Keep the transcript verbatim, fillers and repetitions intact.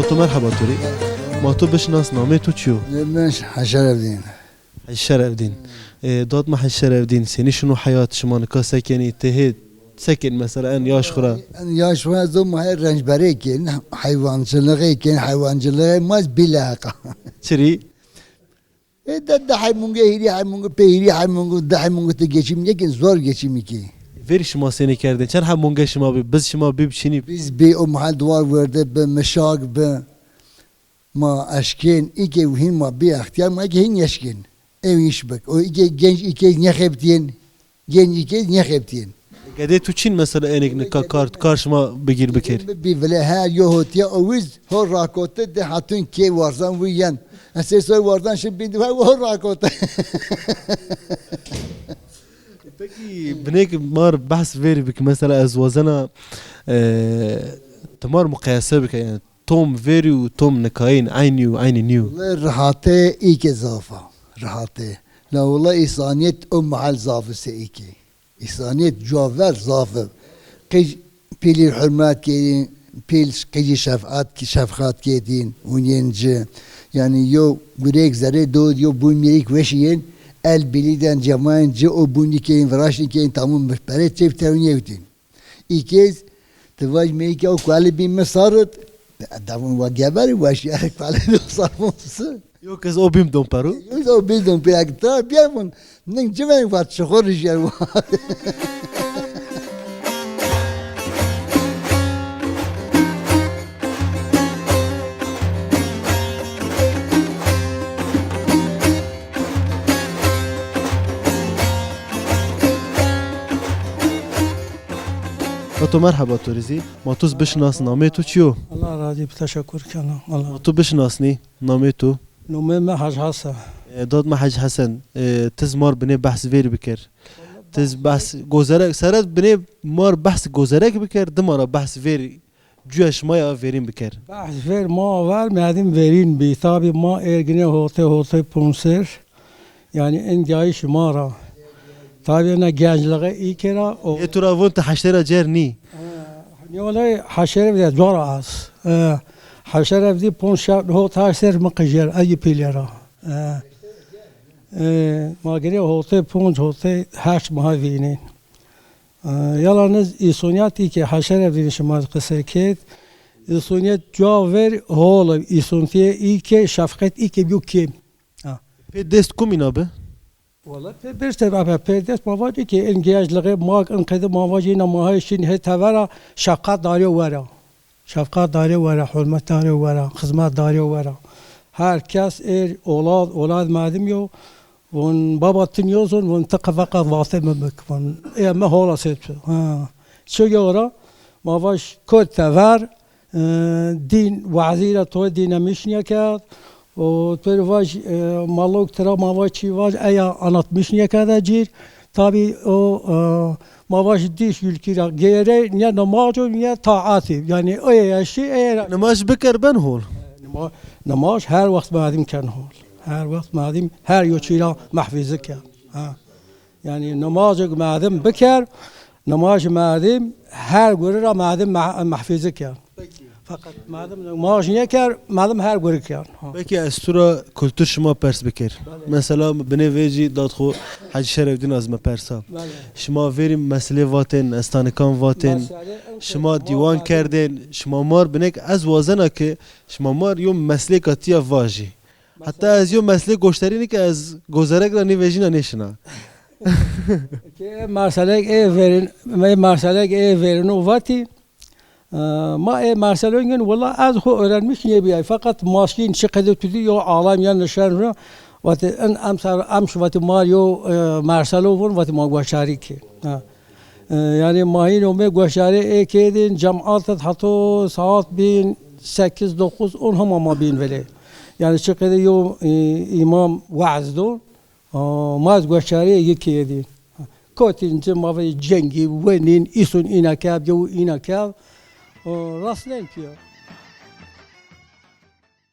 To merheba to rê. Ma to bişinas, namê to çi yo? Namê mi Heşer Evdîn. Hecî Şerevdîn. E, dad ma Hecî Şerevdîn, senî şino heyat, şima nika se kenî, ti hê se kenî mesela en yaş xwu ra? En yaş xwu ra ez o ma hê rencberê kenî, heywancilixê kenî, heywancilixê ma ez bîleheqa. Çirî? E, de, de heymunge, hîrî heymunge, pê hîrî heymunge, di heymunge ti geçîm nêkên, zor geçîmî kî. Verî şima senî kerdên? Çend heb munge şima bi? Biz şima bi, bi çinî? Biz bi o mahal duwar werde bi, mişak bi. Ma eşkên, îkê hîn ma bi extîyar, ma îkê hîn nêşkên. Ew îş bik. O îkê genc îkê nêxebitîyên. Genc îkê nêxebitîyên. Gedê tu çin mesela enik nika kar, kar şima bigîr biker? Bi, bi vile her yo hotiya o wiz ho rakote de hatun kê warzan wi yen. Esê soy warzan şi bindi ho rakote. Peki, binêk mar behs verî bik. Mesela ez wazena, e, ti mar muqayese bike yani. Tom verî û tom nikayîn eynî û eynî nîyo? Wele rihate îkê zaf a. Rihate. La wele îsanîyet o mahal zaf ise îkê. Îsanîyet cuwa ver zaf ib. Qij pîlî hurmet kerdîn, pîl qijî şefqat, şefqat kerdîn, ûnîyên ci. Yanî yo gurêk zerê dod, yo bûn mîrîk weşîyên, el bîlî den cemayên ci, o bûnî keyên, viraştî keyên, tamû perê çêf tewnîyewtîn. Îkêz, ti vaj meyke o kuali bî mi sarit. Davun wa geberî, wa şîyarê kuali bî o sarmon si. Yo kes o bîm don peru. Yo kes o bîm don peru. Tar bîyar vun. Ning civen vat şixo rijer vat. Tato merheba to rê zî. Ma to zî bişinas, namê to çi yo? Allah razî bi, teşekur kena. Allah. Ma to bişinasnî, namê to? Nomê mi Hec Hesen. E, dad ma Hec Hesen, e, ti zî mar binê behs vêrî biker. Ti zî behs gozerek, sere binê mar behs gozerek biker, dima ra behs vêrî cuya şima ya verîn biker. Behs ver ma ver, medim verîn bî. Tabî ma ergine hote hote ponser. Yanî in diyayîş ma ra. Tabî ena gencliğe î kera o. E tu ra vun ti heştê ra cer nî. E, nî olay heşere de zor az. E, heşere vî ponc şev hot heşt ser mi qijer, ey pîle ra. E, e, ma gire hote ponc hote heşt maha vînî. E, yalaniz îsoniyet î ke heşere vînî şima qise kerd. Îsoniyet cuwa ver hol, îsontîye î ke şefqet î ke bîyo kêm. Ha. Pê dest kumîna bi? Wala pê birse be, pê dest ma vac ki in gencliğe ma in qede ma vac ina ma hay şin he tevera şefqat darî wera. Şefqat darî wera, hurmet darî wera, xizmet darî wera. Her kes êr olad, olad medim yo. Von baba ti nîyozon, von ti qe feqat vate mi bik. Von ê mi hola sêt. Ha. Çi yo ra? Ma vac kot tever, e, dîn, wazî ra to dîne mişnîye kerd. O to rê vaj, e, malok tira ma vaj çî vaj, eya anlatmış nîye kerde cîr. Tabî o, e, ma vaj dîş yulkî ra gêre, nîye namaco, nîye taatî. Yanî o ye şî, e, ra. Nimaj biker ben hol. Nima-, nimaj her wext medim ken hol. Her wext medim her yo çî ra mehfîzi ken. Ha. Yanî nimajêk medim biker, nimaj medim her guri ra medim meh-, mehfîzi ken. Peki. Feqet medim nimaj nêker, medim her guri ken. Ha. Peki ez tu ra kultur şima pers biker. Belê. Mesela binê vecî dad xo Hecî Şerevdîn az me persa. Belê. Şima verî meselê vatên, estanikan vatên, meselê, şima dîwan kerdên, şima mar binêk ez wazena ki şima mar yo meselêka tîya vajî. Heta ez yo meslê goştarî nîke ez gozerek ra nîvejîna nêşina. Ke merselek ê verîn, me merselek ê verîno vatî, e, ma ê merselengin wela ez xo öğrenmiş nêbîyay. Feqet maşkîn çi qede tu dî yo alem ya nişen ro, vatî in emser, emş vatî ma yo, e, merselo vun, vatî ma goşarî kî. Ha. E, yanî ma hîn omê goşarî ê kêdîn, cemaat id heto saat bîn sekiz dokuz on hema ma bîn velê. Yanî çi qede yo, e, îmam weaz do, a, ma ez goşarî yi kêdîn. Kotîn ci ma ve cengî, wenîn, îson îna kev, yew îna kev. O, rast nen ki.